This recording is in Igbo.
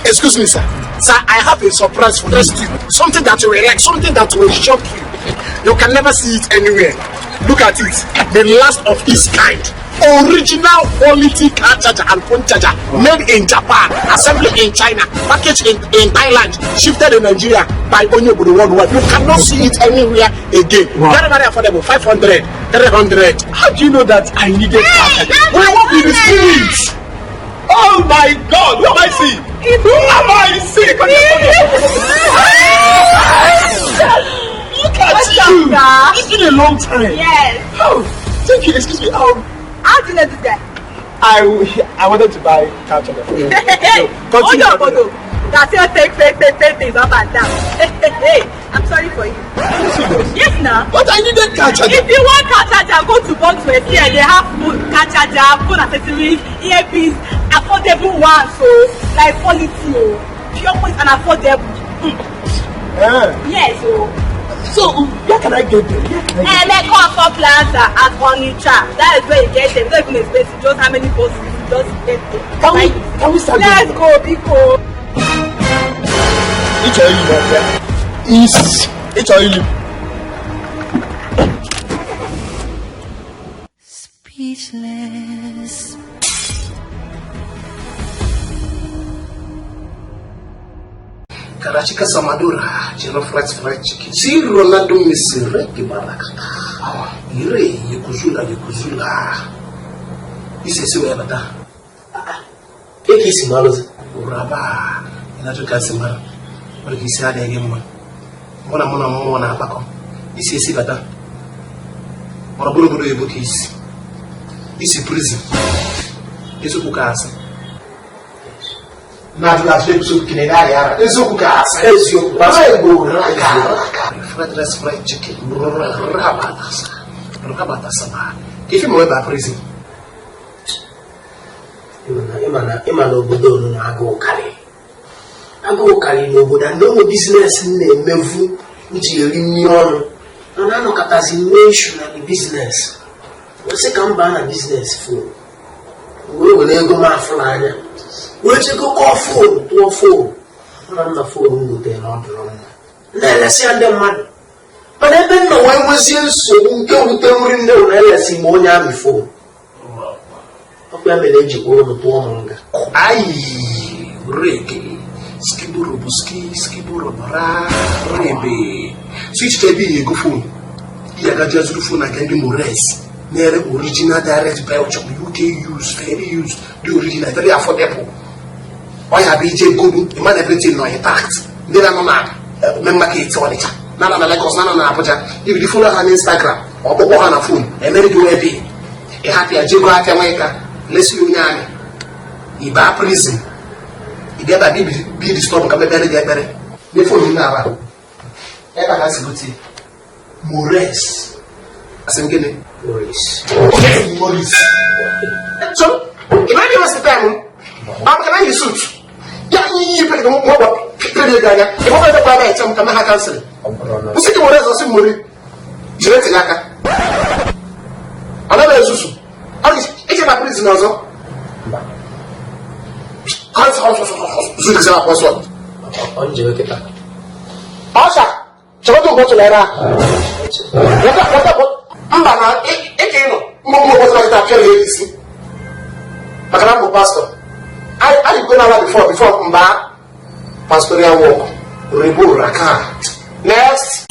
Excuse me, sir. Sir, I have a surprise for you. Something that will relax, something that will shock you. You can never see it anywhere. Look at it. The last of its kind. Original quality car charger and phone charger made in Japan, assembled in China, packaged in Thailand, shifted in Nigeria by Onye Obodo worldwide. You cannot see it anywhere again. Wow. Very, very affordable. 500, 300. How do you know that I needed car charger? We work with the spirit. Oh my God! Who am I seeing? Who am I seeing? Come here, come here, come here. Look at What's up, you! guy? It's been a long time. Yes. Oh, thank you. Excuse me. How do you know this guy? I wanted to buy car charger for you. Hey, Continue. Onye obodo that still take fake fake fake things up and down. Hey, I'm sorry for you. Are you serious? Yes, now. But I needed car charger. If you want car charger, go to Box West here. They have phone, car charger, phone accessories, earpiece, affordable ones. So, like quality, oh, pure quality and affordable. Eh. Yes, oh. So where can I get them? Where can I get them? Eleko Plaza at Onitsha. That is where you get them. Not even expensive. Just how many boxes you just get them. Can we start Let's going? go, Biko. Ịchọ ili m ọbịa. Is Ịchọ ili m. Speechless. Karachika Samadura, Jollof rice, fried chicken. Si Ronaldo Messi, Reki Barakata. Ire, Yekuzula, Yekuzula. Isi esi wee bata. Eke isi malụzi. Uraba, ị na-ajụ ka esi mara. Nwere ka isi adịghị gị mma. Mụ na mmụọ na-akpakọ. Isi esi bata. Mara bụrụ obodo oyibo ka isi. Isi prison. Eziokwu ka asị. Na-ajụ ajụ eziokwu ka ị na-arịa ara. Eziokwu ka asị. Eziokwu. Igbo raka raka. Fried rice, fried chicken. Rabatasa. Rabatasa ma. Ife ma wee baa prison. Ịma na obodo unu na agụụ karị. Agụụ karị n'obodo a, na ụmụ business m na-emevu m ji eri nri ọnụ. Mana anọkọtazi nwee issue na the business. Wee sị ka m baa na business phone. Wee were ego m afụ n'anya. Wee chekọkọọ phone, tụọ phone. Nna m na phone m gotere na ọ dụrụ mma. Na-elesi ya ndị mmadụ. Mana ebe m nọ wee nwezie nsogbu nke wute nri nne na elesi m onye amị phone. Ọkwa ya mere eji kwụrụ m tụọ m nga. Ayi, rege. Skiborobo ski, skiborobara, rebe. So ichiche ebe iyi ego phone. Iyi agaji azụrụ phone na nke ndị Mores. Na-ere original direct Belgium, UK use, very used, the original, very affordable. Ọ ya bụ ije godu, ịma na everything nọ intact. Ndị na-anọ na main market Ọnịcha, na-anọ na Lagos, na-anọ na Abuja. Ibidi follow ha na Instagram, ọkpụkpọ ha na phone, emere gị ebe. Ị hapụ ya jego afịa nweka, lesi onye amị. Ịbaa prison. Ị bịa ebe a bi disturb ka mekpere gị ekpere. Nye phone na-aba. Ebe a ka si gote. Mores. Asị m gịnị? Morris. Morris. So, ị ma ebe wesị time m? Ọ maka na yi suit. Ya iyi pere gị mụ gwa pere gị anya. Ị gbakwa ebe kwa na-eche m ka m ha cancel. Ọ bụrụ na Nsị gị Mores, ọsị Mori. Jiri ntị gị aka. Ọ naghị ezuzu. Ọ gị ije na prison ọzọ. Mba. Zuru ezi akwụkwọ nsọ. Ọ njere kịta. Ọsha, chọrọ ụbọchị naira. Mba na ịka ịnọ mgbe ụbọchị na kịta apịa ya isi. Maka na m bụ pastọ. Anyị go n'ala before mba pastoral work. Rebo raka. Next.